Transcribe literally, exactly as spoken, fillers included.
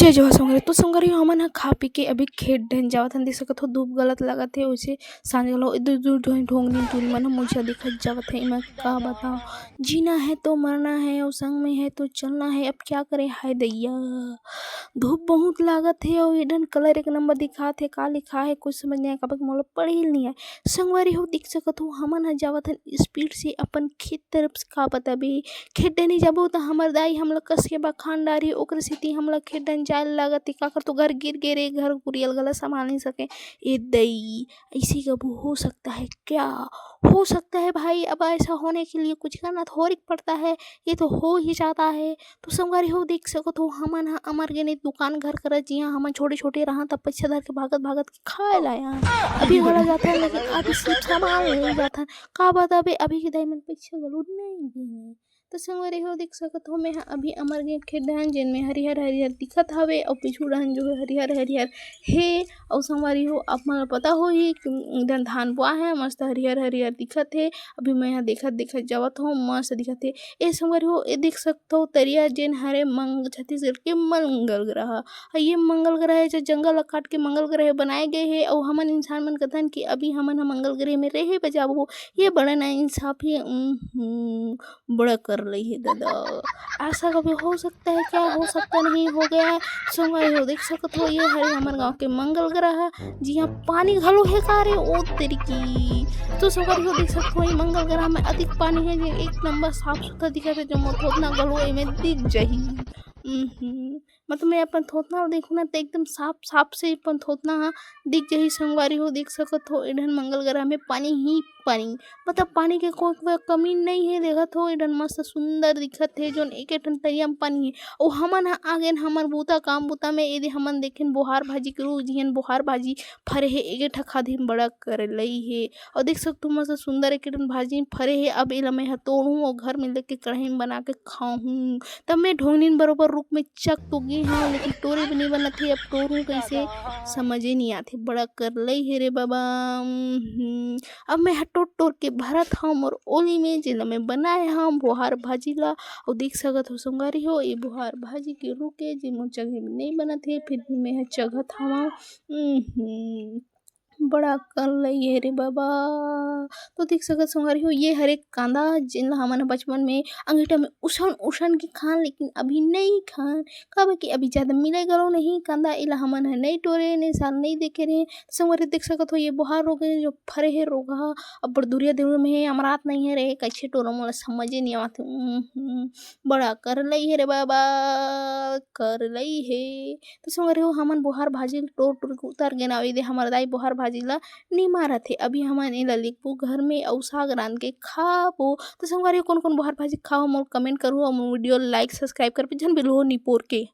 जय जोहार संगवारी। तो संगवारी हो, हमन ह खा पी के अभी खेत डहन जावत हन। देख सकत हो, धूप गलत लागत हे, वैसे सांझ घलो दू, दू, दू ढोंग दिन टूरी मन ह मुझे दिखत जावत हे। एमा का बताओ, जीना है तो मरना है, और संग में है तो चलना है। अब क्या करे, हाय दैया, धूप बहुत लागत हे, और ये डहन कलर एक नंबर दिखात हे। का लिखा है, कुछ समझ नहीं आया, काबर कि मोला पढ़े ही नहीं आय। संगवारी हो, देख सकत हो, हमन ह जावत हन स्पीड से अपन खेत तरफ से। का बताबे, खेत डहनी जाबो त हमर दाई हमला कस के बखान डारी, ओकर सेती हमला खेत डहन जाए ल लागत हे। काकर तो घर गिर गे रे, घर कुरियल गला संभाल नहीं सके। ए दई, ऐसी कबू हो सकता है क्या? हो सकता है भाई, अब ऐसा होने के लिए कुछ करना थोड़ी पड़ता है, ये तो हो ही जाता है। तो संगवारी हो, देख सकत हो, हमन ह अमर गेने दुकान घर करा, जिहां हमन छोटे छोटे रहा तब पैसा धर के भागत भागत के खाए लाया। अभी घला जाथन, लेकिन अभी सिर्फ सामान ले जाथन। का बताबे, अभी के दाई मन पैसा घलो नहीं दे। तो संगवारी हो, देख सकत हो, मैं ह अभी अमर गेंद खेत डहन, जेन में हरिहर हरिहर दिखत हवे, अउ पीछू डहन जो है हरिहर हरिहर हे। अउ संगवारी हो, आप मन ल पता होही कि इधर धान बोआ है, मस्त हरिहर हरिहर दिखत हे। अभी मैं ह देखत देखत जावत हूँ, मस्त दिखत हे। ए संगवारी हो, ए देख सकत हो, तरिया जेन हरे मंग-, छत्तीसगढ़ के मंगल ग्रह। अउ ये मंगल ग्रह हे, जो जंगल ला काट के मंगल ग्रह बनाए गए हे, अउ हमन इंसान मन कथन कि अभी हमन ह मंगल ग्रह में रहे बर जाबो। ये बड़ा नाइंसाफी, उम्म, बड़ा कर लई हे दादा। ऐसा कभी हो सकता है क्या? हो सकता नहीं, हो गया है। संगवारी हो, देख सकत हो, ये हरे हमर गांव के मंगल ग्रह, जिहां पानी घलो हे का रे, ओ तेरी की। तो संगवारी हो, देख सकत हो, ये मंगल ग्रह में अधिक पानी है, जे एक नंबर साफ सुथरा दिखत है, जो मोर थोथना घलो एमे दिख जाही। उम्म, मतलब, मैं अपन थोथना ल देखहूं ना, त एकदम साफ, साफ से अपन थोथना ह दिख जाही। संगवारी हो, देख सकत हो, ए डहन मंगल ग्रह में पानी ही पानी, मतलब, पानी के कोई, कोई कमी नहीं है। देखत हो, ए डहन मस्त सुंदर दिखत हे, जोन एक, एक ठन तरिया में पानी है। अउ हमन ह आ गेन हमर बूता, काम बूता में। एदे हमन देखेन बोहार भाजी के रूख, जिहां बोहार भाजी फरे हे, एक, एक ठा खाधे में बड़ा करलई हे। अउ देख सकत हो, मस्त सुंदर एक ठन भाजी फरे हे। अब एला मैं ह तोड़हूं अउ घर में लेके कढ़ाई में बना के खाहूं। तब मैं ढोंगनिन बरोबर रूख में चघ तो गे हंव, लेकिन टोरे भी नइ बनत हे। अब टोरहूं कइसे, समझे नइ आथे। बड़ा करलई हे रे बाबा। उम्म, अब मैं ह टोर टोर के भरत हंव मोर ओली में, जेला मैं बनाए हंव बोहार भाजी ला। अउ देख सकत हो संगवारी हो, ये बोहार भाजी के रूख ए, जे मोर चघे में नइ बनत हे, फिर भी मैं ह चघत हंव। उम्म, बड़ा करलई हे रे बाबा। तो देख सकत संगवारी हो, ये हरे कांदा, जेन ला हमन ह बचपन में अंगीठा में उसन उसन के खान, लेकिन अभी नइ खान, काबर कि अभी ज्यादा मिले घलो नहीं कांदा। एला हमन ह नइ टोरे, नइ साल नइ देखे रहे। संगवारी देख सकत हो, ये बोहार रोग हे, जो फरे हे रोगहा, अब्बड़ दुरिया दुरिया में हे, अमरात नइ हे रे, कइसे टोरो, मोला समझे नइ आवत। उम्म, बड़ा करलई हे रे बाबा, करलई हे। तो संगवारी हो, हमन बोहार भाजी ल टोर टोर के उतार गेन अउ एदे हमर दाई बोहार भाजी ला निमारत हे। अभी हमन एला लेगबो घर में अउ साग रांध के खाबो। तो संगवारी हो, कोन कोन बोहार भाजी खाओ, मोर comment करू अउ मोर video like subscribe कर पे झन बिलहो निपोर के।